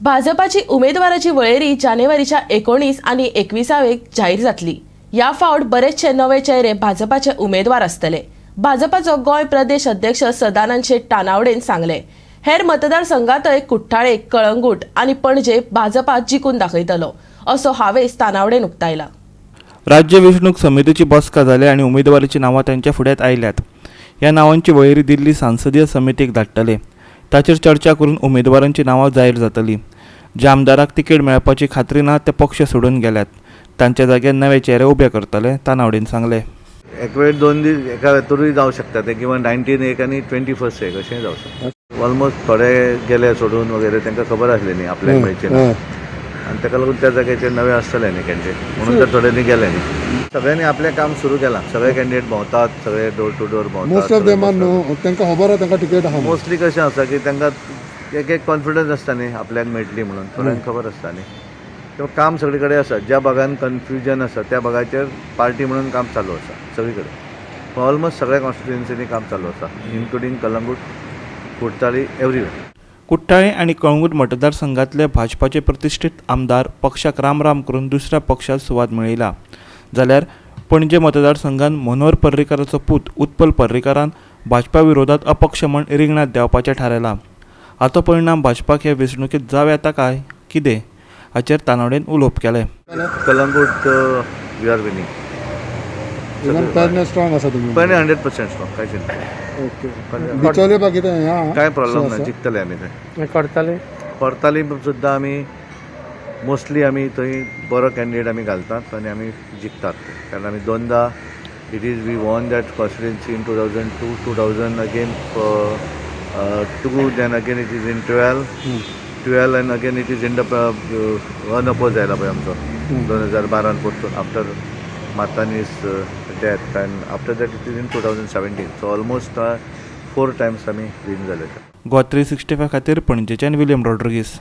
भाजपाची उमेदवाराची वळेरी जानेवारीच्या 19 आनी 21वेक जाहीर जातली. ह्या फावट बरेचशे नवे चेहरे भाजपाचे उमेदवार आसतले. भाजपाचो गोंय प्रदेश अध्यक्ष सदानंद शेट तानावडेन सांगले, हेर मतदारसंघातय कुठ्ठाळे, कळंगूट आनी पणजे भाजपा जिखून दाखयतलो, असो हावेस तानावडेन उक्तायला. राज्य वेंचणूक समितीची बसका जाल्या आनी उमेदवारीची नांवां तांच्या फुड्यांत आयल्यात. ह्या नांवांची वळेरी दिल्ली संसदीय समितीक धाडटले. ताचेर चर्चा करून उमेदवारांची नांवां जाहीर जातली. ज्या आमदाराक तिकेट मेळपाची खात्री ना, ते पक्ष सोडून गेल्यात. तांच्या जाग्यार नवे चेहरे उबे करतले, तानावडेन सांगलें. एक वेळ 2 दीस एका हातूरूय जावं शकता ते किंवा 19 एक आनी 21 एक अशेंय जावं शकता. ऑलमोस्ट थोडे गेले सोडून वगैरे, तांकां खबर आसली न्ही आपल्याक मेळचे ना आनी ताका लागून त्या जाग्याचेर नवे आसतले न्ही कॅन्डिडेट, म्हणून तर थोड्यांनी गेले न्ही. सगळ्यांनी आपलें काम सुरू केलां. सगळे कॅन्डिडेट भोंवतात, सगळे door to door. Most of them भोंवतात. न्हू, तांकां खबर आहा तांकां तिकेट आहा म्हणून. मोस्टली कशें आसा की तांकां एक एक कॉन्फिडन्स आसता न्ही, आपल्याक मेळटली म्हणून. थोड्यांक खबर आसता न्ही. किंवा काम सगळे कडेन आसा. ज्या भागान कन्फ्युजन आसा, त्या भागाचेर पार्टी म्हणून काम चालू आसा सगळी कडेन. ऑलमोस्ट सगळ्या कॉन्स्टिट्युएन्सीनी काम चालू आसा, इन्क्लुडींग कलंगूट, कुडतारी, एवरीवेर. कुठ्ठाळे आनी कळंगूट मतदारसंघातले भाजपाचे प्रतिश्ठीत आमदार पक्षाक रामराम करून दुसऱ्या पक्षात सुवात मेळयला, जाल्यार पणजे मतदारसंघात मनोहर पर्रीकाराचो पूत उत्पल पर्रीकारान भाजपा विरोधात अपक्ष म्हण रिंगणात देंवपाचें थारायलां. हाचो परिणाम भाजपाक हे वेंचणुकेंत जावं येता काय कितें, हाचेर तानावडेन उलोवप केलें. Calangute we are winning. Even Pernem strong आसा तुमी. पेडणे 100% स्ट्रॉंग, कांयच ना. ओके, बिचोले बा कितें हें आहा? कांय प्रॉब्लम ना. आसा? जिखतले आमी थंय. करताले. करताली सुद्दां आमी. मोस्टली आमी थंय बरो कॅन्डिडेट आमी घालतात आनी आमी जिखतात, कारण आमी दोनदा it is we won that constituency in 2002, 2000 again two, then again it is in 12, 12 and again it is in the unoppose जायला पळय आमचो 2012न परतून after Matani's death, and after that it is in 2017. So almost four times आमी win जाले. गोवा 365 खातीर पणजेच्यान William Rodrigues.